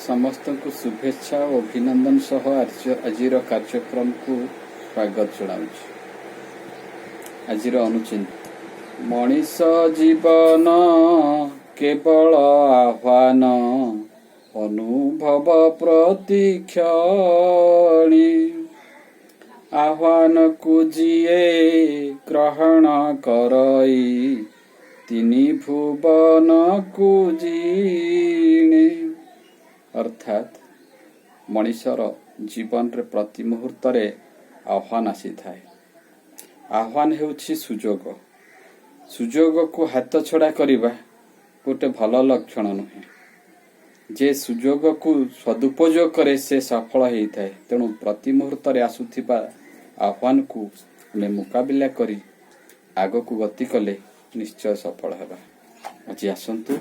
ସମସ୍ତଙ୍କୁ ଶୁଭେଚ୍ଛା ଓ ଅଭିନନ୍ଦନ ସହ ଆଜିର କାର୍ଯ୍ୟକ୍ରମକୁ ସ୍ୱାଗତ ଜଣାଉଛି। ଆଜିର ଅନୁଚିନ୍ତା: ମଣିଷ ଜୀବନ କେବଳ ଆହ୍ୱାନ, ଅନୁଭବ ପ୍ରତିକ୍ଷଣି। ଆହ୍ୱାନକୁ ଯିଏ ଗ୍ରହଣ କରଇ, ତିନି ଭୁବନକୁ ଜିଣେ। ଅର୍ଥାତ୍ ମଣିଷର ଜୀବନରେ ପ୍ରତି ମୁହୂର୍ତ୍ତରେ ଆହ୍ୱାନ ଆସିଥାଏ। ଆହ୍ୱାନ ହେଉଛି ସୁଯୋଗ। ସୁଯୋଗକୁ ହାତ ଛଡ଼ା କରିବା ଗୋଟେ ଭଲ ଲକ୍ଷଣ ନୁହେଁ। ଯେ ସୁଯୋଗକୁ ସଦୁପଯୋଗ କରେ, ସେ ସଫଳ ହେଇଥାଏ। ତେଣୁ ପ୍ରତି ମୁହୂର୍ତ୍ତରେ ଆସୁଥିବା ଆହ୍ୱାନକୁ ଆମେ ମୁକାବିଲା କରି ଆଗକୁ ଗତି କଲେ ନିଶ୍ଚୟ ସଫଳ ହେବା। ଆଜି ଆସନ୍ତୁ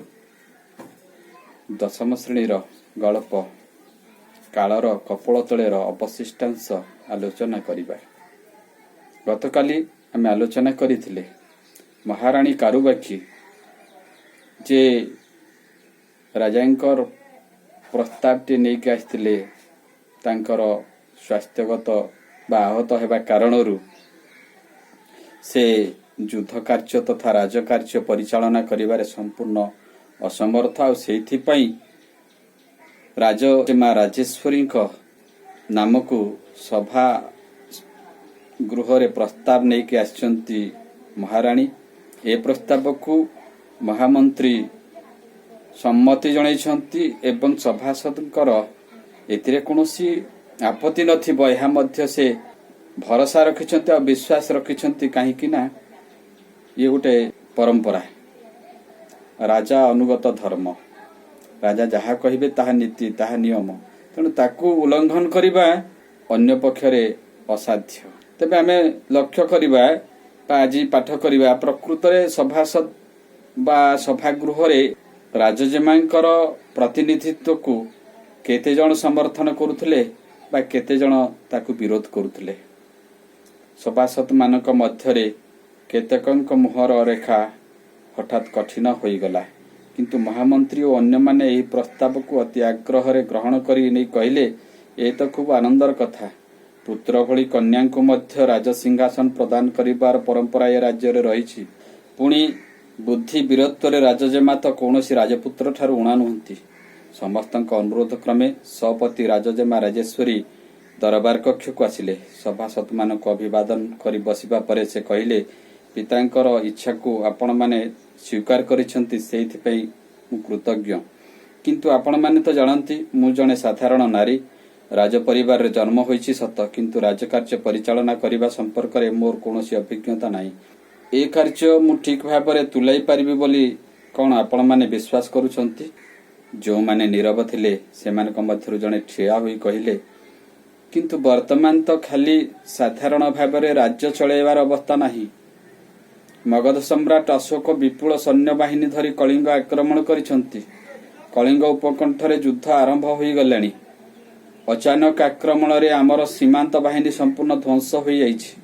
ଦଶମ ଶ୍ରେଣୀର ଗଳ୍ପ କାଳର କପୋଳ ତଳେର ଅବଶିଷ୍ଟାଂଶ ଆଲୋଚନା କରିବା। ଗତକାଲି ଆମେ ଆଲୋଚନା କରିଥିଲେ, ମହାରାଣୀ କାରୁବାଖି ଯେ ରାଜାଙ୍କର ପ୍ରସ୍ତାବଟି ନେଇକି ଆସିଥିଲେ, ତାଙ୍କର ସ୍ୱାସ୍ଥ୍ୟଗତ ବା ଆହତ ହେବା କାରଣରୁ ସେ ଯୁଦ୍ଧ କାର୍ଯ୍ୟ ତଥା ରାଜକାର୍ଯ୍ୟ ପରିଚାଳନା କରିବାରେ ସମ୍ପୂର୍ଣ୍ଣ ଅସମର୍ଥ, ଆଉ ସେଇଥିପାଇଁ ରାଜମା ରାଜେଶ୍ୱରୀଙ୍କ ନାମକୁ ସଭା ଗୃହରେ ପ୍ରସ୍ତାବ ନେଇକି ଆସିଛନ୍ତି ମହାରାଣୀ। ଏ ପ୍ରସ୍ତାବକୁ ମହାମନ୍ତ୍ରୀ ସମ୍ମତି ଜଣାଇଛନ୍ତି ଏବଂ ସଭାସଦଙ୍କର ଏଥିରେ କୌଣସି ଆପତ୍ତି ନଥିବ, ଏହା ମଧ୍ୟ ସେ ଭରସା ରଖିଛନ୍ତି ଆଉ ବିଶ୍ୱାସ ରଖିଛନ୍ତି। କାହିଁକି ନା ଇଏ ଗୋଟେ ପରମ୍ପରା, ରାଜା ଅନୁଗତ ଧର୍ମ। ରାଜା ଯାହା କହିବେ ତାହା ନୀତି, ତାହା ନିୟମ। ତେଣୁ ତାକୁ ଉଲ୍ଲଂଘନ କରିବା ଅନ୍ୟ ପକ୍ଷରେ ଅସାଧ୍ୟ। ତେବେ ଆମେ ଲକ୍ଷ୍ୟ କରିବା ବା ଆଜି ପାଠ କରିବା, ପ୍ରକୃତରେ ସଭାସଦ ବା ସଭାଗୃହରେ ରାଜଜେମାଙ୍କର ପ୍ରତିନିଧିତ୍ୱକୁ କେତେ ଜଣ ସମର୍ଥନ କରୁଥିଲେ ବା କେତେ ଜଣ ତାକୁ ବିରୋଧ କରୁଥିଲେ। ସଭାସଦମାନଙ୍କ ମଧ୍ୟରେ କେତେକଙ୍କ ମୁହଁର ରେଖା ହଠାତ୍ କଠିନ ହୋଇଗଲା। କିନ୍ତୁ ମହାମନ୍ତ୍ରୀ ଓ ଅନ୍ୟମାନେ ଏହି ପ୍ରସ୍ତାବକୁ ଅତି ଆଗ୍ରହରେ ଗ୍ରହଣ କରି ନେଇ କହିଲେ, "ଏ ତ ଖୁବ୍ ଆନନ୍ଦର କଥା। ପୁତ୍ର ଭଳି କନ୍ୟାଙ୍କୁ ମଧ୍ୟ ରାଜସିଂହାସନ ପ୍ରଦାନ କରିବାର ପରମ୍ପରା ଏ ରାଜ୍ୟରେ ରହିଛି। ପୁଣି ବୁଦ୍ଧି ବୀରତ୍ୱରେ ରାଜଜେମା ତ କୌଣସି ରାଜପୁତ୍ର ଠାରୁ ଊଣା ନୁହନ୍ତି।" ସମସ୍ତଙ୍କ ଅନୁରୋଧ କ୍ରମେ ସପତି ରାଜଜେମା ରାଜେଶ୍ୱରୀ ଦରବାର କକ୍ଷକୁ ଆସିଲେ। ସଭାସଦମାନଙ୍କୁ ଅଭିବାଦନ କରି ବସିବା ପରେ ସେ କହିଲେ, "ପିତାଙ୍କର ଇଚ୍ଛାକୁ ଆପଣମାନେ ସ୍ୱୀକାର କରିଛନ୍ତି, ସେଇଥିପାଇଁ ମୁଁ କୃତଜ୍ଞ। କିନ୍ତୁ ଆପଣମାନେ ତ ଜାଣନ୍ତି, ମୁଁ ଜଣେ ସାଧାରଣ ନାରୀ। ରାଜପରିବାରରେ ଜନ୍ମ ହୋଇଛି ସତ, କିନ୍ତୁ ରାଜକାର୍ଯ୍ୟ ପରିଚାଳନା କରିବା ସମ୍ପର୍କରେ ମୋର କୌଣସି ଅଭିଜ୍ଞତା ନାହିଁ। ଏ କାର୍ଯ୍ୟ ମୁଁ ଠିକ୍ ଭାବରେ ତୁଲାଇ ପାରିବି ବୋଲି କ'ଣ ଆପଣମାନେ ବିଶ୍ୱାସ କରୁଛନ୍ତି?" ଯେଉଁମାନେ ନୀରବ ଥିଲେ, ସେମାନଙ୍କ ମଧ୍ୟରୁ ଜଣେ ଠିଆ ହୋଇ କହିଲେ, "କିନ୍ତୁ ବର୍ତ୍ତମାନ ତ ଖାଲି ସାଧାରଣ ଭାବରେ ରାଜ୍ୟ ଚଳାଇବାର ଅବସ୍ଥା ନାହିଁ। ମଗଧ ସମ୍ରାଟ ଅଶୋକ ବିପୁଳ ସୈନ୍ୟବାହିନୀ ଧରି କଳିଙ୍ଗ ଆକ୍ରମଣ କରିଛନ୍ତି। କଳିଙ୍ଗ ଉପକଣ୍ଠରେ ଯୁଦ୍ଧ ଆରମ୍ଭ ହୋଇଗଲାଣି। ଅଚାନକ ଆକ୍ରମଣରେ ଆମର ସୀମାନ୍ତ ବାହିନୀ ସମ୍ପୂର୍ଣ୍ଣ ଧ୍ୱଂସ ହୋଇଯାଇଛି।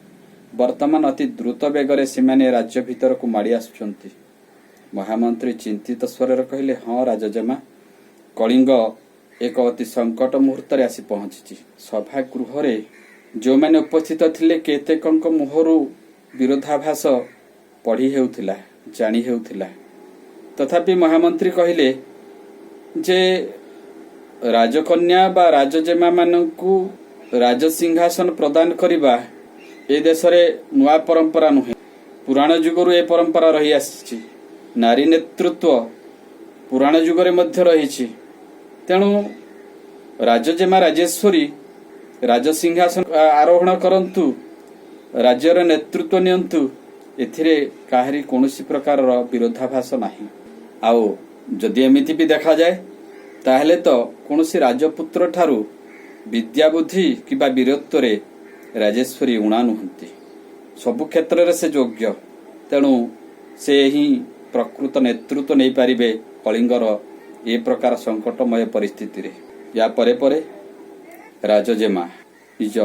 ବର୍ତ୍ତମାନ ଅତି ଦ୍ରୁତ ବେଗରେ ସେମାନେ ରାଜ୍ୟ ଭିତରକୁ ମାଡ଼ି ଆସୁଛନ୍ତି।" ମହାମନ୍ତ୍ରୀ ଚିନ୍ତିତ ସ୍ୱରରେ କହିଲେ, "ହଁ ରାଜଜେମା, କଳିଙ୍ଗ ଏକ ଅତି ସଙ୍କଟ ମୁହୂର୍ତ୍ତରେ ଆସି ପହଞ୍ଚିଛି।" ସଭାଗୃହରେ ଯେଉଁମାନେ ଉପସ୍ଥିତ ଥିଲେ, କେତେକଙ୍କ ମୁହଁରୁ ବିରୋଧାଭାସ ପଢ଼ି ହେଉଥିଲା, ଜାଣି ହେଉଥିଲା। ତଥାପି ମହାମନ୍ତ୍ରୀ କହିଲେ ଯେ ରାଜକନ୍ୟା ବା ରାଜଜେମାମାନଙ୍କୁ ରାଜସିଂହାସନ ପ୍ରଦାନ କରିବା ଏ ଦେଶରେ ନୂଆ ପରମ୍ପରା ନୁହେଁ। ପୁରାଣ ଯୁଗରୁ ଏ ପରମ୍ପରା ରହି ଆସିଛି। ନାରୀ ନେତୃତ୍ୱ ପୁରାଣ ଯୁଗରେ ମଧ୍ୟ ରହିଛି। ତେଣୁ ରାଜଜେମା ରାଜେଶ୍ୱରୀ ରାଜସିଂହାସନ ଆରୋହଣ କରନ୍ତୁ, ରାଜ୍ୟର ନେତୃତ୍ୱ ନିଅନ୍ତୁ, ଏଥିରେ କାହାରି କୌଣସି ପ୍ରକାରର ବିରୋଧାଭାସ ନାହିଁ। ଆଉ ଯଦି ଏମିତି ବି ଦେଖାଯାଏ, ତାହେଲେ ତ କୌଣସି ରାଜପୁତ୍ର ଠାରୁ ବିଦ୍ୟା ବୁଦ୍ଧି କିମ୍ବା ବୀରତ୍ୱରେ ରାଜେଶ୍ୱରୀ ଊଣା ନୁହନ୍ତି। ସବୁ କ୍ଷେତ୍ରରେ ସେ ଯୋଗ୍ୟ। ତେଣୁ ସେ ହିଁ ପ୍ରକୃତ ନେତୃତ୍ୱ ନେଇପାରିବେ କଳିଙ୍ଗର ଏ ପ୍ରକାର ସଙ୍କଟମୟ ପରିସ୍ଥିତିରେ। ୟା ପରେ ପରେ ରାଜଜେମା ନିଜ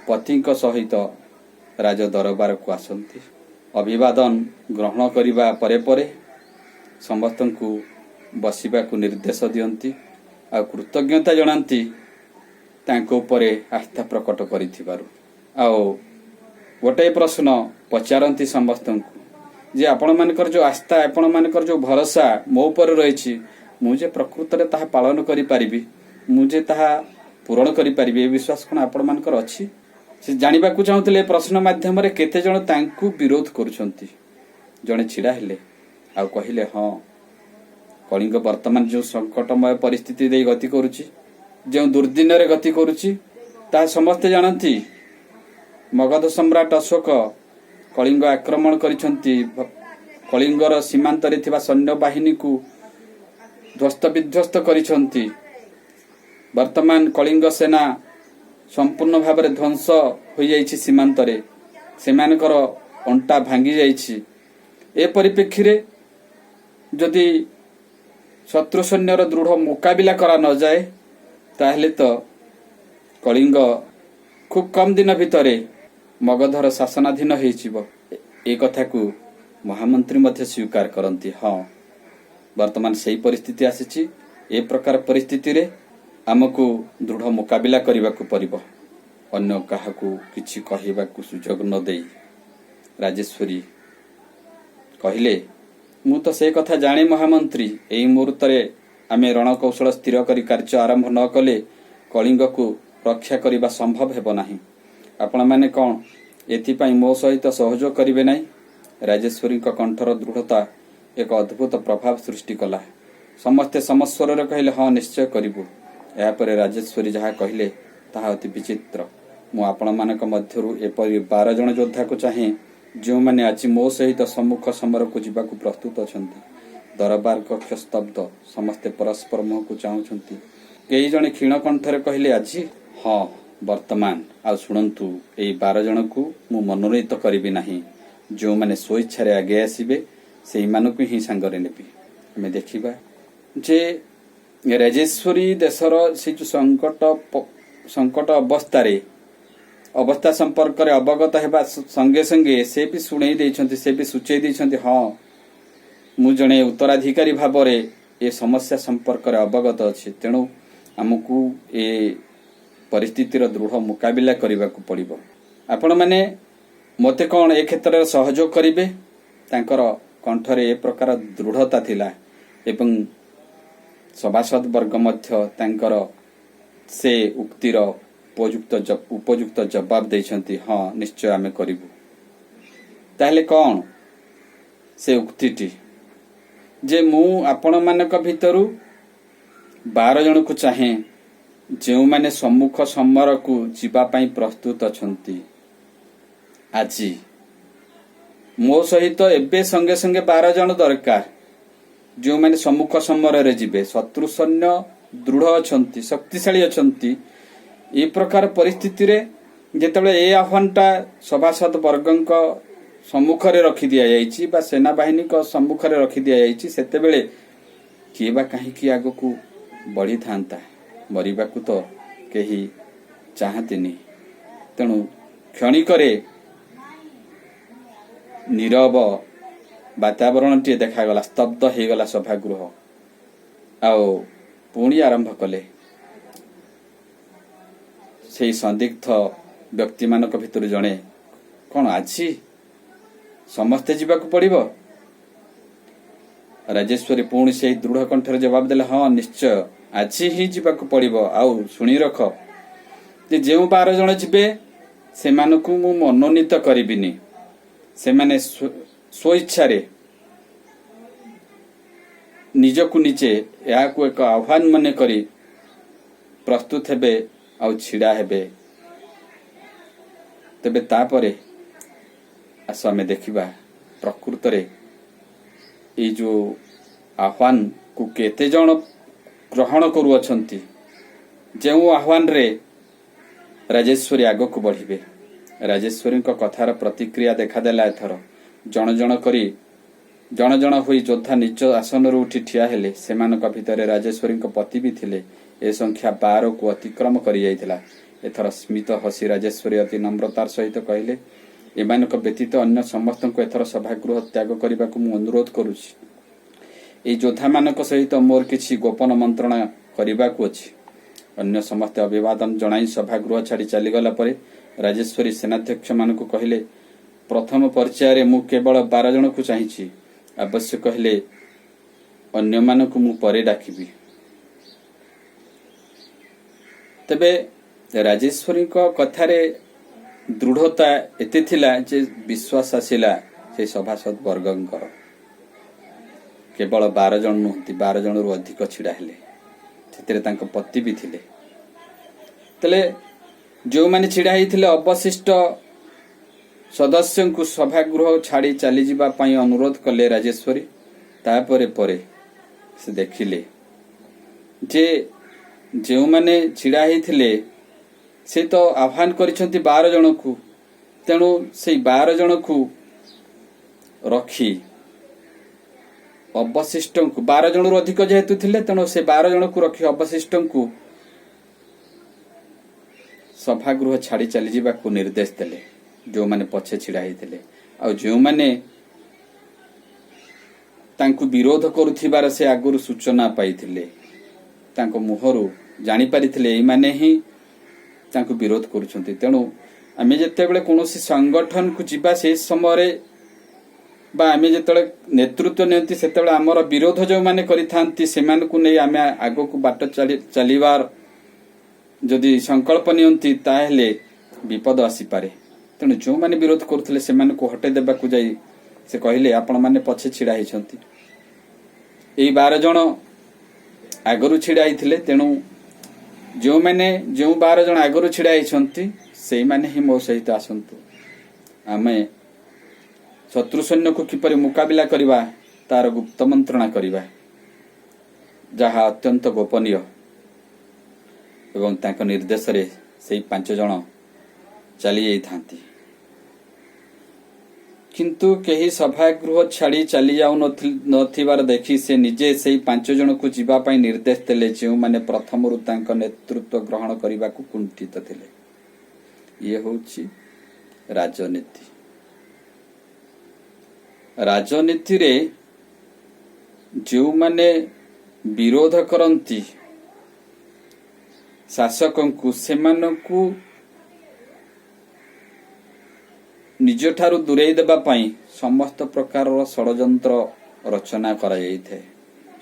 ପତିଙ୍କ ସହିତ ରାଜ ଦରବାରକୁ ଆସନ୍ତି। ଅଭିବାଦନ ଗ୍ରହଣ କରିବା ପରେ ପରେ ସମସ୍ତଙ୍କୁ ବସିବାକୁ ନିର୍ଦ୍ଦେଶ ଦିଅନ୍ତି। ଆଉ କୃତଜ୍ଞତା ଜଣାନ୍ତି ତାଙ୍କ ଉପରେ ଆସ୍ଥା ପ୍ରକଟ କରିଥିବାରୁ। ଆଉ ଗୋଟାଏ ପ୍ରଶ୍ନ ପଚାରନ୍ତି ସମସ୍ତଙ୍କୁ ଯେ ଆପଣମାନଙ୍କର ଯେଉଁ ଆସ୍ଥା, ଆପଣମାନଙ୍କର ଯେଉଁ ଭରସା ମୋ ଉପରେ ରହିଛି, ମୁଁ ଯେ ପ୍ରକୃତରେ ତାହା ପାଳନ କରିପାରିବି, ମୁଁ ଯେ ତାହା ପୂରଣ କରିପାରିବି, ଏ ବିଶ୍ୱାସ କ'ଣ ଆପଣମାନଙ୍କର ଅଛି? ସେ ଜାଣିବାକୁ ଚାହୁଁଥିଲେ ଏ ପ୍ରଶ୍ନ ମାଧ୍ୟମରେ କେତେ ଜଣ ତାଙ୍କୁ ବିରୋଧ କରୁଛନ୍ତି। ଜଣେ ଛିଡ଼ା ହେଲେ ଆଉ କହିଲେ, ହଁ, କଳିଙ୍ଗ ବର୍ତ୍ତମାନ ଯେଉଁ ସଙ୍କଟମୟ ପରିସ୍ଥିତି ଦେଇ ଗତି କରୁଛି, ଯେଉଁ ଦୁର୍ଦିନରେ ଗତି କରୁଛି, ତାହା ସମସ୍ତେ ଜାଣନ୍ତି। ମଗଧ ସମ୍ରାଟ ଅଶୋକ କଳିଙ୍ଗ ଆକ୍ରମଣ କରିଛନ୍ତି। କଳିଙ୍ଗର ସୀମାନ୍ତରେ ଥିବା ସୈନ୍ୟବାହିନୀକୁ ଧ୍ୱସ୍ତ ବିଧ୍ୱସ୍ତ କରିଛନ୍ତି। ବର୍ତ୍ତମାନ କଳିଙ୍ଗ ସେନା ସମ୍ପୂର୍ଣ୍ଣ ଭାବରେ ଧ୍ୱଂସ ହୋଇଯାଇଛି। ସୀମାନ୍ତରେ ସେମାନଙ୍କର ଅଣ୍ଟା ଭାଙ୍ଗି ଯାଇଛି। ଏ ପରିପ୍ରେକ୍ଷୀରେ ଯଦି ଶତ୍ରୁ ସୈନ୍ୟର ଦୃଢ଼ ମୁକାବିଲା କରା ନଯାଏ, ତାହେଲେ ତ କଳିଙ୍ଗ ଖୁବ୍ କମ୍ ଦିନ ଭିତରେ ମଗଧର ଶାସନାଧୀନ ହେଇଯିବ। ଏ କଥାକୁ ମହାମନ୍ତ୍ରୀ ମଧ୍ୟ ସ୍ୱୀକାର କରନ୍ତି। ହଁ, ବର୍ତ୍ତମାନ ସେଇ ପରିସ୍ଥିତି ଆସିଛି। ଏ ପ୍ରକାର ପରିସ୍ଥିତିରେ ଆମକୁ ଦୃଢ଼ ମୁକାବିଲା କରିବାକୁ ପଡ଼ିବ। ଅନ୍ୟ କାହାକୁ କିଛି କହିବାକୁ ସୁଯୋଗ ନ ଦେଇ ରାଜେଶ୍ୱରୀ କହିଲେ, ମୁଁ ତ ସେ କଥା ଜାଣେ ମହାମନ୍ତ୍ରୀ। ଏଇ ମୁହୂର୍ତ୍ତରେ ଆମେ ରଣକୌଶଳ ସ୍ଥିର କରି କାର୍ଯ୍ୟ ଆରମ୍ଭ ନ କଲେ କଳିଙ୍ଗକୁ ରକ୍ଷା କରିବା ସମ୍ଭବ ହେବ ନାହିଁ। ଆପଣମାନେ କ'ଣ ଏଥିପାଇଁ ମୋ ସହିତ ସହଯୋଗ କରିବେ ନାହିଁ? ରାଜେଶ୍ୱରୀଙ୍କ କଣ୍ଠର ଦୃଢ଼ତା ଏକ ଅଦ୍ଭୁତ ପ୍ରଭାବ ସୃଷ୍ଟି କଲା। ସମସ୍ତେ ସମସ୍ୱରରେ କହିଲେ, ହଁ, ନିଶ୍ଚୟ କରିବୁ। ଏହାପରେ ରାଜେଶ୍ୱରୀ ଯାହା କହିଲେ ତାହା ଅତି ବିଚିତ୍ର। ମୁଁ ଆପଣମାନଙ୍କ ମଧ୍ୟରୁ ଏପରି 12 ଜଣ ଯୋଦ୍ଧାକୁ ଚାହେଁ, ଯେଉଁମାନେ ଆଜି ମୋ ସହିତ ସମ୍ମୁଖ ସମରକୁ ଯିବାକୁ ପ୍ରସ୍ତୁତ ଅଛନ୍ତି। ଦରବାର କକ୍ଷ ସ୍ତବ୍ଧ। ସମସ୍ତେ ପରସ୍ପର ମୁହଁକୁ ଚାହୁଁଛନ୍ତି। କେହି ଜଣେ କ୍ଷୀଣ କଣ୍ଠରେ କହିଲେ, ଆଜି? ହଁ, ବର୍ତ୍ତମାନ। ଆଉ ଶୁଣନ୍ତୁ, ଏଇ 12 ଜଣକୁ ମୁଁ ମନୋନୀତ କରିବି ନାହିଁ। ଯେଉଁମାନେ ସ୍ୱଇଚ୍ଛାରେ ଆଗେଇ ଆସିବେ, ସେଇମାନଙ୍କୁ ହିଁ ସାଙ୍ଗରେ ନେବି। ଆମେ ଦେଖିବା ଯେ ରାଜେଶ୍ୱରୀ ଦେଶର ସେ ଯୋଉ ସଙ୍କଟ ଅବସ୍ଥା ସମ୍ପର୍କରେ ଅବଗତ ହେବା ସଙ୍ଗେ ସଙ୍ଗେ ସେ ବି ଶୁଣେଇ ଦେଇଛନ୍ତି, ସେ ବି ସୂଚେଇ ଦେଇଛନ୍ତି, ହଁ, ମୁଁ ଜଣେ ଉତ୍ତରାଧିକାରୀ ଭାବରେ ଏ ସମସ୍ୟା ସମ୍ପର୍କରେ ଅବଗତ ଅଛି। ତେଣୁ ଆମକୁ ଏ ପରିସ୍ଥିତିର ଦୃଢ଼ ମୁକାବିଲା କରିବାକୁ ପଡ଼ିବ। ଆପଣମାନେ ମୋତେ କ'ଣ ଏ କ୍ଷେତ୍ରରେ ସହଯୋଗ କରିବେ? ତାଙ୍କର କଣ୍ଠରେ ଏ ପ୍ରକାର ଦୃଢ଼ତା ଥିଲା ଏବଂ ସଭାସଦ ବର୍ଗ ମଧ୍ୟ ତାଙ୍କର ସେ ଉକ୍ତିର ଉପଯୁକ୍ତ ଜବାବ ଦେଇଛନ୍ତି, ହଁ, ନିଶ୍ଚୟ ଆମେ କରିବୁ। ତାହେଲେ କ'ଣ ସେ ଉକ୍ତିଟି ଯେ ମୁଁ ଆପଣମାନଙ୍କ ଭିତରୁ 12 ଜଣକୁ ଚାହେଁ, ଯେଉଁମାନେ ସମ୍ମୁଖ ସମରକୁ ଯିବା ପାଇଁ ପ୍ରସ୍ତୁତ ଅଛନ୍ତି। ଆଜି ମୋ ସହିତ ଏବେ ସଙ୍ଗେ ସଙ୍ଗେ 12 ଜଣ ଦରକାର, ଯେଉଁମାନେ ସମ୍ମୁଖ ସମରରେ ଯିବେ। ଶତ୍ରୁ ସୈନ୍ୟ ଦୃଢ଼ ଅଛନ୍ତି, ଶକ୍ତିଶାଳୀ ଅଛନ୍ତି। ଏ ପ୍ରକାର ପରିସ୍ଥିତିରେ ଯେତେବେଳେ ଏ ଆହ୍ୱାନଟା ସଭାସଦ ବର୍ଗଙ୍କ ସମ୍ମୁଖରେ ରଖି ଦିଆଯାଇଛି ବା ସେନାବାହିନୀଙ୍କ ସମ୍ମୁଖରେ ରଖି ଦିଆଯାଇଛି, ସେତେବେଳେ କିଏ ବା କାହିଁକି ଆଗକୁ ବଢ଼ିଥାନ୍ତା? ମରିବାକୁ ତ କେହି ଚାହାନ୍ତିନି। ତେଣୁ କ୍ଷଣିକରେ ନୀରବ ବାତାବରଣଟିଏ ଦେଖାଗଲା। ସ୍ତବ୍ଧ ହେଇଗଲା ସଭାଗୃହ। ଆଉ ପୁଣି ଆରମ୍ଭ କଲେ ସେଇ ସନ୍ଦିଗ୍ଧ ବ୍ୟକ୍ତିମାନଙ୍କ ଭିତରୁ ଜଣେ, କ'ଣ ଆଜି ସମସ୍ତେ ଯିବାକୁ ପଡ଼ିବ? ରାଜେଶ୍ୱରୀ ପୁଣି ସେଇ ଦୃଢ଼ କଣ୍ଠରେ ଜବାବ ଦେଲେ, ହଁ, ନିଶ୍ଚୟ ଆଜି ହିଁ ଯିବାକୁ ପଡ଼ିବ। ଆଉ ଶୁଣି ରଖ ଯେ ଯେଉଁ 12 ଜଣ ଯିବେ, ସେମାନଙ୍କୁ ମୁଁ ମନୋନୀତ କରିବିନି। ସେମାନେ ସ୍ୱଇଚ୍ଛାରେ ନିଜକୁ ନିଜେ ଏହାକୁ ଏକ ଆହ୍ୱାନ ମନେ କରି ପ୍ରସ୍ତୁତ ହେବେ ଆଉ ଛିଡ଼ା ହେବେ। ତେବେ ତାପରେ ଆସ ଆମେ ଦେଖିବା, ପ୍ରକୃତରେ ଏଇ ଯୋଉ ଆହ୍ୱାନକୁ କେତେ ଜଣ ଗ୍ରହଣ କରୁଅଛନ୍ତି, ଯେଉଁ ଆହ୍ୱାନରେ ରାଜେଶ୍ୱରୀ ଆଗକୁ ବଢ଼ିବେ। ରାଜେଶ୍ୱରୀଙ୍କ କଥାର ପ୍ରତିକ୍ରିୟା ଦେଖାଦେଲା ଏଥର। ଜଣ ଜଣ କରି, ଜଣ ଜଣ ହୋଇ ଯୋଦ୍ଧା ନିଜ ଆସନରୁ ଉଠି ଠିଆ ହେଲେ। ସେମାନଙ୍କ ଭିତରେ ରାଜେଶ୍ୱରୀଙ୍କ ପତି ବି ଥିଲେ। ଏ ସଂଖ୍ୟା 12କୁ ଅତିକ୍ରମ କରିଯାଇଥିଲା। ଏଥର ସ୍ମିତ ହସି ରାଜେଶ୍ୱରୀ ଅତି ନମ୍ରତାର ସହିତ କହିଲେ, ଏମାନଙ୍କ ବ୍ୟତୀତ ଅନ୍ୟ ସମସ୍ତଙ୍କୁ ଏଥର ସଭାଗୃହ ତ୍ୟାଗ କରିବାକୁ ମୁଁ ଅନୁରୋଧ କରୁଛି। ଏଇ ଯୋଦ୍ଧାମାନଙ୍କ ସହିତ ମୋର କିଛି ଗୋପନ ମନ୍ତ୍ରଣା କରିବାକୁ ଅଛି। ଅନ୍ୟ ସମସ୍ତେ ଅଭିବାଦନ ଜଣାଇ ସଭାଗୃହ ଛାଡ଼ି ଚାଲିଗଲା ପରେ ରାଜେଶ୍ୱରୀ ସେନାଧ୍ୟକ୍ଷମାନଙ୍କୁ କହିଲେ, "ପ୍ରଥମ ପର୍ଯ୍ୟାୟରେ ମୁଁ କେବଳ 12 ଜଣକୁ ଚାହିଁଛି। ଆବଶ୍ୟକ ହେଲେ ଅନ୍ୟମାନଙ୍କୁ ମୁଁ ପରେ ଡାକିବି।" ତେବେ ରାଜେଶ୍ୱରୀଙ୍କ କଥାରେ ଦୃଢ଼ତା ଏତେ ଥିଲା ଯେ ବିଶ୍ୱାସ ଆସିଲା ସେ ସଭାସଦ ବର୍ଗଙ୍କର। କେବଳ 12 ଜଣ ନୁହନ୍ତି, 12 ଜଣରୁ ଅଧିକ ଛିଡ଼ା ହେଲେ। ସେଥିରେ ତାଙ୍କ ପତି ବି ଥିଲେ। ତାହେଲେ ଯେଉଁମାନେ ଛିଡ଼ା ହେଇଥିଲେ, ଅବଶିଷ୍ଟ ସଦସ୍ୟଙ୍କୁ ସଭାଗୃହ ଛାଡ଼ି ଚାଲିଯିବା ପାଇଁ ଅନୁରୋଧ କଲେ ରାଜେଶ୍ୱରୀ। ତାପରେ ପରେ ସେ ଦେଖିଲେ ଯେ ଯେଉଁମାନେ ଛିଡ଼ା ହେଇଥିଲେ, ସେ ତ ଆହ୍ୱାନ କରିଛନ୍ତି 12 ଜଣକୁ। ତେଣୁ ସେଇ 12 ଜଣକୁ ରଖି ଅବଶିଷ୍ଟଙ୍କୁ, 12 ଜଣରୁ ଅଧିକ ଯେହେତୁ ଥିଲେ, ତେଣୁ ସେ 12 ଜଣକୁ ରଖି ଅବଶିଷ୍ଟଙ୍କୁ ସଭାଗୃହ ଛାଡ଼ି ଚାଲିଯିବାକୁ ନିର୍ଦ୍ଦେଶ ଦେଲେ, ଯେଉଁମାନେ ପଛେ ଛିଡ଼ା ହେଇଥିଲେ ଆଉ ଯେଉଁମାନେ ତାଙ୍କୁ ବିରୋଧ କରୁଥିବାର ସେ ଆଗରୁ ସୂଚନା ପାଇଥିଲେ। ତାଙ୍କ ମୁହଁରୁ ଜାଣିପାରିଥିଲେ, ଏଇମାନେ ହିଁ ତାଙ୍କୁ ବିରୋଧ କରୁଛନ୍ତି। ତେଣୁ ଆମେ ଯେତେବେଳେ କୌଣସି ସଂଗଠନକୁ ଯିବା, ସେହି ସମୟରେ ବା ଆମେ ଯେତେବେଳେ ନେତୃତ୍ୱ ନିଅନ୍ତି, ସେତେବେଳେ ଆମର ବିରୋଧ ଯେଉଁମାନେ କରିଥାନ୍ତି, ସେମାନଙ୍କୁ ନେଇ ଆମେ ଆଗକୁ ବାଟ ଚାଲି ଚାଲିବାର ଯଦି ସଂକଳ୍ପ ନିଅନ୍ତି, ତାହେଲେ ବିପଦ ଆସିପାରେ। ତେଣୁ ଯେଉଁମାନେ ବିରୋଧ କରୁଥିଲେ, ସେମାନଙ୍କୁ ହଟେଇ ଦେବାକୁ ଯାଇ ସେ କହିଲେ, "ଆପଣମାନେ ପଛେ ଛିଡ଼ା ହେଇଛନ୍ତି, ଏଇ 12 ଜଣ ଆଗରୁ ଛିଡ଼ା ହେଇଥିଲେ। ତେଣୁ ଯେଉଁ 12 ଜଣ ଆଗରୁ ଛିଡ଼ା ହେଇଛନ୍ତି, ସେଇମାନେ ହିଁ ମୋ ସହିତ ଆସନ୍ତୁ। ଆମେ ଶତ୍ରୁ ସୈନ୍ୟକୁ କିପରି ମୁକାବିଲା କରିବା, ତାର ଗୁପ୍ତ ମନ୍ତ୍ରଣା କରିବା, ଯାହା ଅତ୍ୟନ୍ତ ଗୋପନୀୟ।" ଏବଂ ତାଙ୍କ ନିର୍ଦ୍ଦେଶରେ ସେଇ ପାଞ୍ଚ ଜଣ ଚାଲି ଯାଇଥାନ୍ତି। କିନ୍ତୁ କେହି ସଭାଗୃହ ଛାଡ଼ି ଚାଲି ଯାଉ ନଥିବାର ଦେଖି ସେ ନିଜେ ସେଇ ପାଞ୍ଚ ଜଣକୁ ଯିବା ପାଇଁ ନିର୍ଦ୍ଦେଶ ଦେଲେ, ଯେଉଁମାନେ ପ୍ରଥମରୁ ତାଙ୍କ ନେତୃତ୍ୱ ଗ୍ରହଣ କରିବାକୁ କୁଣ୍ଠିତ ଥିଲେ। ଇଏ ହେଉଛି ରାଜନୀତି। ରାଜନୀତିରେ ଯେଉଁମାନେ ବିରୋଧ କରନ୍ତି ଶାସକଙ୍କୁ, ସେମାନଙ୍କୁ ନିଜଠାରୁ ଦୂରେଇ ଦେବା ପାଇଁ ସମସ୍ତ ପ୍ରକାରର ଷଡ଼ଯନ୍ତ୍ର ରଚନା କରାଯାଇଥାଏ,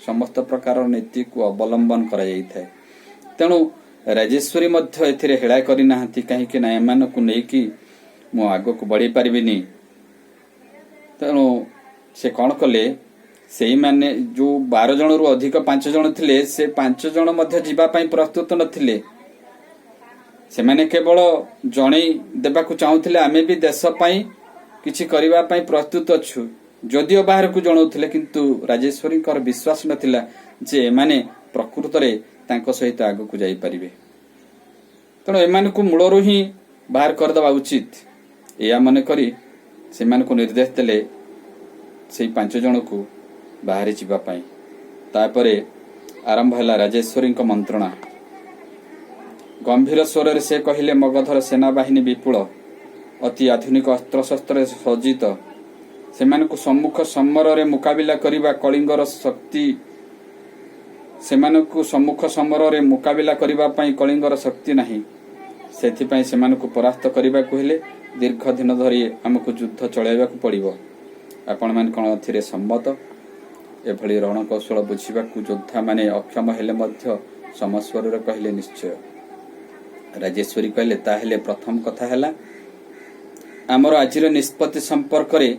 ସମସ୍ତ ପ୍ରକାରର ନୀତିକୁ ଅବଲମ୍ବନ କରାଯାଇଥାଏ। ତେଣୁ ରାଜେଶ୍ୱରୀ ମଧ୍ୟ ଏଥିରେ ହେଳା କରିନାହାନ୍ତି, କାହିଁକି ନା ଏମାନଙ୍କୁ ନେଇକି ମୁଁ ଆଗକୁ ବଢ଼ି ପାରିବିନି। ତେଣୁ ସେ କ'ଣ କଲେ? ସେଇମାନେ ଯୋଉ 12 ଜଣରୁ ଅଧିକ ପାଞ୍ଚ ଜଣ ଥିଲେ, ସେ ପାଞ୍ଚ ଜଣ ମଧ୍ୟ ଯିବା ପାଇଁ ପ୍ରସ୍ତୁତ ନଥିଲେ। ସେମାନେ କେବଳ ଜଣେଇ ଦେବାକୁ ଚାହୁଁଥିଲେ, ଆମେ ବି ଦେଶ ପାଇଁ କିଛି କରିବା ପାଇଁ ପ୍ରସ୍ତୁତ ଅଛୁ। ଯଦିଓ ବାହାରକୁ ଜଣାଉଥିଲେ, କିନ୍ତୁ ରାଜେଶ୍ୱରୀଙ୍କର ବିଶ୍ୱାସ ନଥିଲା ଯେ ଏମାନେ ପ୍ରକୃତରେ ତାଙ୍କ ସହିତ ଆଗକୁ ଯାଇପାରିବେ। ତେଣୁ ଏମାନଙ୍କୁ ମୂଳରୁ ହିଁ ବାହାର କରିଦେବା ଉଚିତ, ଏଇଆ ମନେ କରି ସେମାନଙ୍କୁ ନିର୍ଦ୍ଦେଶ ଦେଲେ ସେଇ ପାଞ୍ଚ ଜଣକୁ ବାହାରି ଯିବା ପାଇଁ। ତାପରେ ଆରମ୍ଭ ହେଲା ରାଜେଶ୍ୱରୀଙ୍କ ମନ୍ତ୍ରଣା। ଗମ୍ଭୀର ସ୍ୱରରେ ସେ କହିଲେ, "ମଗଧର ସେନାବାହିନୀ ବିପୁଳ, ଅତି ଆଧୁନିକ ଅସ୍ତ୍ରଶସ୍ତ୍ରରେ ସଜ୍ଜିତ। ସେମାନଙ୍କୁ ସମ୍ମୁଖ ସମରରେ ମୁକାବିଲା କରିବା ପାଇଁ କଳିଙ୍ଗର ଶକ୍ତି ନାହିଁ। ସେଥିପାଇଁ ସେମାନଙ୍କୁ ପରାସ୍ତ କରିବାକୁ ହେଲେ ଦୀର୍ଘ ଦିନ ଧରି ଆମକୁ ଯୁଦ୍ଧ ଚଳାଇବାକୁ ପଡ଼ିବ। ଆପଣମାନେ କ'ଣ ଏଥିରେ ସମ୍ମତ?" ଏଭଳି ରଣକୌଶଳ ବୁଝିବାକୁ ଯୋଦ୍ଧାମାନେ ଅକ୍ଷମ ହେଲେ ମଧ୍ୟ ସମସ୍ୱରରେ କହିଲେ, "ନିଶ୍ଚୟ।" ରାଜେଶ୍ୱରୀ କହିଲେ, "ତାହେଲେ ପ୍ରଥମ କଥା ହେଲା, ଆମର ଆଜିର ନିଷ୍ପତ୍ତି ସମ୍ପର୍କରେ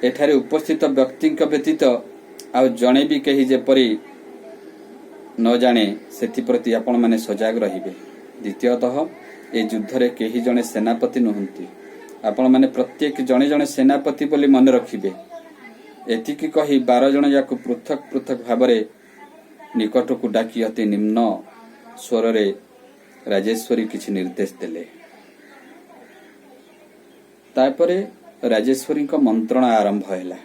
ଏଠାରେ ଉପସ୍ଥିତ ବ୍ୟକ୍ତିଙ୍କ ବ୍ୟତୀତ ଆଉ ଜଣେ ବି କେହି ଯେପରି ନ ଜାଣେ, ସେଥିପ୍ରତି ଆପଣମାନେ ସଜାଗ ରହିବେ। ଦ୍ୱିତୀୟତଃ, ଏ ଯୁଦ୍ଧରେ କେହି ଜଣେ ସେନାପତି ନୁହନ୍ତି। ଆପଣମାନେ ପ୍ରତ୍ୟେକ ଜଣେ ଜଣେ ସେନାପତି ବୋଲି ମନେ ରଖିବେ।" ଏତିକି କହି 12 ଜଣ ଯାକୁ ପୃଥକ ପୃଥକ ଭାବରେ ନିକଟକୁ ଡାକି ଅତି ନିମ୍ନ ସ୍ୱରରେ ରାଜେଶ୍ୱରୀ କିଛି ନିର୍ଦ୍ଦେଶ ଦେଲେ। ତାପରେ ରାଜେଶ୍ୱରୀଙ୍କ ମନ୍ତ୍ରଣା ଆରମ୍ଭ ହେଲା।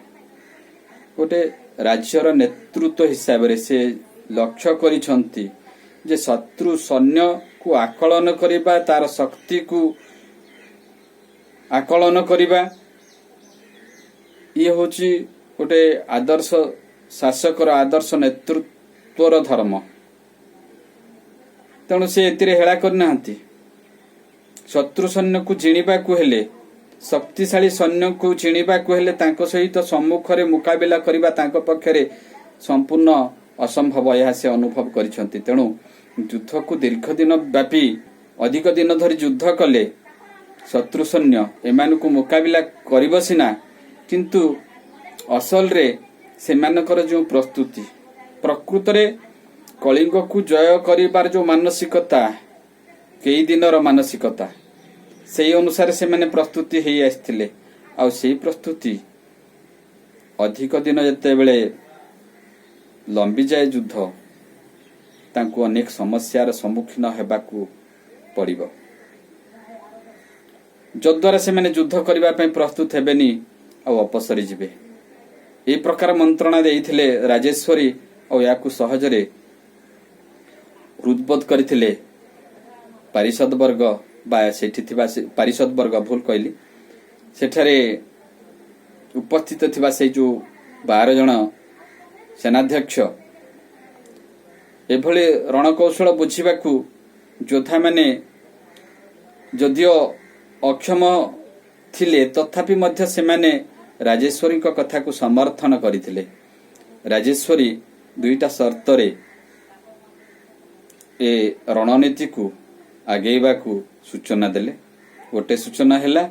ଗୋଟେ ରାଜ୍ୟର ନେତୃତ୍ୱ ହିସାବରେ ସେ ଲକ୍ଷ୍ୟ କରିଛନ୍ତି ଯେ ଶତ୍ରୁ ସୈନ୍ୟକୁ ଆକଳନ କରିବା, ତାର ଶକ୍ତିକୁ ଆକଳନ କରିବା, ଇଏ ହେଉଛି ଗୋଟେ ଆଦର୍ଶ ଶାସକର, ଆଦର୍ଶ ନେତୃତ୍ୱର ଧର୍ମ। ତେଣୁ ସେ ଏଥିରେ ହେଳା କରିନାହାନ୍ତି। ଶତ୍ରୁ ସୈନ୍ୟକୁ ଜିଣିବାକୁ ହେଲେ, ଶକ୍ତିଶାଳୀ ସୈନ୍ୟକୁ ଜିଣିବାକୁ ହେଲେ ତାଙ୍କ ସହିତ ସମ୍ମୁଖରେ ମୁକାବିଲା କରିବା ତାଙ୍କ ପକ୍ଷରେ ସମ୍ପୂର୍ଣ୍ଣ ଅସମ୍ଭବ, ଏହା ସେ ଅନୁଭବ କରିଛନ୍ତି। ତେଣୁ ଯୁଦ୍ଧକୁ ଦୀର୍ଘ ଦିନ ବ୍ୟାପୀ, ଅଧିକ ଦିନ ଧରି ଯୁଦ୍ଧ କଲେ ଶତ୍ରୁ ସୈନ୍ୟ ଏମାନଙ୍କୁ ମୁକାବିଲା କରିବ ସିନା, କିନ୍ତୁ ଅସଲରେ ସେମାନଙ୍କର ଯେଉଁ ପ୍ରସ୍ତୁତି, ପ୍ରକୃତରେ କଳିଙ୍ଗକୁ ଜୟ କରିବାର ଯେଉଁ ମାନସିକତା, କେଇ ଦିନର ମାନସିକତା, ସେଇ ଅନୁସାରେ ସେମାନେ ପ୍ରସ୍ତୁତି ହେଇ ଆସିଥିଲେ। ଆଉ ସେଇ ପ୍ରସ୍ତୁତି ଅଧିକ ଦିନ ଯେତେବେଳେ ଲମ୍ବିଯାଏ ଯୁଦ୍ଧ, ତାଙ୍କୁ ଅନେକ ସମସ୍ୟାର ସମ୍ମୁଖୀନ ହେବାକୁ ପଡ଼ିବ, ଯଦ୍ୱାରା ସେମାନେ ଯୁଦ୍ଧ କରିବା ପାଇଁ ପ୍ରସ୍ତୁତ ହେବେନି ଆଉ ଅପସରି ଯିବେ। ଏହି ପ୍ରକାର ମନ୍ତ୍ରଣା ଦେଇଥିଲେ ରାଜେଶ୍ୱରୀ ଆଉ ଏହାକୁ ସହଜରେ ହୃଦବୋଧ କରିଥିଲେ ପାରିଷଦ ବର୍ଗ ବା ସେଠି ଥିବା ପାରିଷଦ ବର୍ଗ ଭୁଲ କହିଲି, ସେଠାରେ ଉପସ୍ଥିତ ଥିବା ସେଇ ଯୋଉ 12 ଜଣ ସେନାଧ୍ୟକ୍ଷ। ଏଭଳି ରଣକୌଶଳ ବୁଝିବାକୁ ଯୋଦ୍ଧାମାନେ ଯଦିଓ ଅକ୍ଷମ ଥିଲେ, ତଥାପି ମଧ୍ୟ ସେମାନେ ରାଜେଶ୍ୱରୀଙ୍କ କଥାକୁ ସମର୍ଥନ କରିଥିଲେ। ରାଜେଶ୍ୱରୀ ଦୁଇଟା ସର୍ତ୍ତରେ ଏ ରଣନୀତିକୁ ଆଗେଇବାକୁ ସୂଚନା ଦେଲେ। ଗୋଟେ ସୂଚନା ହେଲା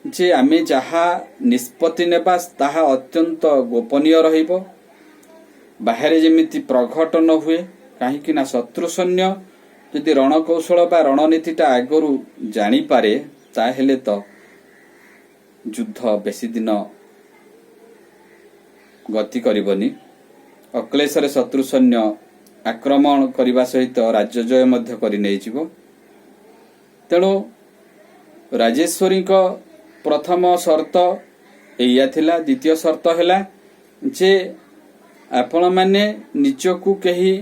ଯେ ଆମେ ଯାହା ନିଷ୍ପତ୍ତି ନେବା ତାହା ଅତ୍ୟନ୍ତ ଗୋପନୀୟ ରହିବ, ବାହାରେ ଯେମିତି ପ୍ରଘଟ ନ ହୁଏ। କାହିଁକି ନା ଶତ୍ରୁ ସୈନ୍ୟ ଯଦି ରଣକୌଶଳ ବା ରଣନୀତିଟା ଆଗରୁ ଜାଣିପାରେ, ତାହେଲେ ତ ଯୁଦ୍ଧ ବେଶୀ ଦିନ ଗତି କରିବନି। ଅକ୍ଲେଶରେ ଶତ୍ରୁ ସୈନ୍ୟ ଆକ୍ରମଣ କରିବା ସହିତ ରାଜ୍ୟ ଜୟ ମଧ୍ୟ କରି ନେଇଯିବ। ତେଣୁ ରାଜେଶ୍ୱରୀଙ୍କ ପ୍ରଥମ ସର୍ତ୍ତ ଏଇଆ ଥିଲା। ଦ୍ୱିତୀୟ ସର୍ତ୍ତ ହେଲା ଯେ ଆପଣମାନେ ନିଜକୁ କେହି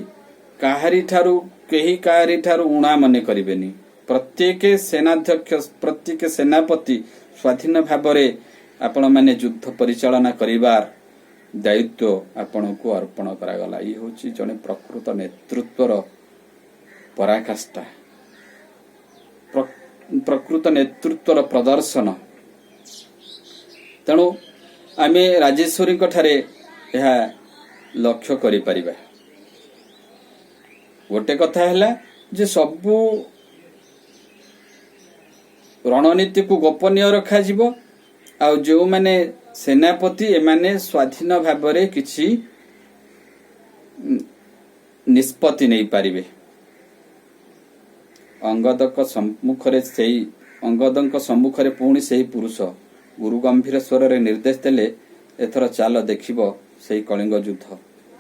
କାହାରି ଠାରୁ ଊଣା ମନେ କରିବେନି। ପ୍ରତ୍ୟେକ ସେନାଧ୍ୟକ୍ଷ, ପ୍ରତ୍ୟେକ ସେନାପତି ସ୍ୱାଧୀନ ଭାବରେ ଆପଣମାନେ ଯୁଦ୍ଧ ପରିଚାଳନା କରିବାର ଦାୟିତ୍ୱ ଆପଣଙ୍କୁ ଅର୍ପଣ କରାଗଲା। ଇଏ ହେଉଛି ଜଣେ ପ୍ରକୃତ ନେତୃତ୍ୱର ପରାକାଷ୍ଠା, ପ୍ରକୃତ ନେତୃତ୍ୱର ପ୍ରଦର୍ଶନ। ତେଣୁ ଆମେ ରାଜେଶ୍ୱରୀଙ୍କ ଠାରେ ଏହା ଲକ୍ଷ୍ୟ କରିପାରିବା। ଗୋଟେ କଥା ହେଲା ଯେ ସବୁ ରଣନୀତିକୁ ଗୋପନୀୟ ରଖାଯିବ ଆଉ ଯେଉଁମାନେ ସେନାପତି, ଏମାନେ ସ୍ୱାଧୀନ ଭାବରେ କିଛି ନିଷ୍ପତ୍ତି ନେଇପାରିବେ। ଅଙ୍ଗଦଙ୍କ ସମ୍ମୁଖରେ ପୁଣି ସେହି ପୁରୁଷ ଗୁରୁ ଗମ୍ଭୀର ସ୍ୱରରେ ନିର୍ଦ୍ଦେଶ ଦେଲେ, ଏଥର ଚାଲ, ଦେଖିବ ସେଇ କଳିଙ୍ଗ ଯୁଦ୍ଧ,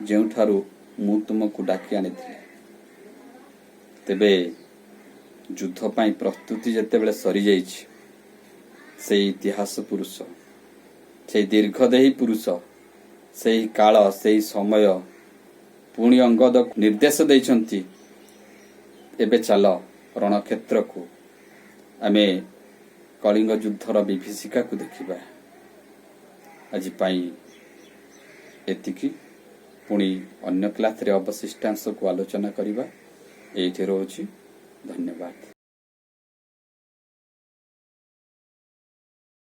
ଯେଉଁଠାରୁ ମୁଁ ତୁମକୁ ଡାକି ଆଣିଥିଲି। ତେବେ ଯୁଦ୍ଧ ପାଇଁ ପ୍ରସ୍ତୁତି ଯେତେବେଳେ ସରିଯାଇଛି, ସେଇ ଇତିହାସ ପୁରୁଷ, ସେଇ ଦୀର୍ଘଦେହୀ ପୁରୁଷ, ସେଇ କାଳ, ସେଇ ସମୟ ପୁଣି ଅଙ୍ଗଦ ନିର୍ଦ୍ଦେଶ ଦେଇଛନ୍ତି, ଏବେ ଚାଲ ରଣକ୍ଷେତ୍ରକୁ, ଆମେ କଳିଙ୍ଗ ଯୁଦ୍ଧର ବିଭୀଷିକାକୁ ଦେଖିବା। ଆଜି ପାଇଁ ଏତିକି। ପୁଣି ଅନ୍ୟ କ୍ଲାସରେ ଅବଶିଷ୍ଟାଂଶକୁ ଆଲୋଚନା କରିବା। ଏଇଠି ରହୁଛି। ଧନ୍ୟବାଦ।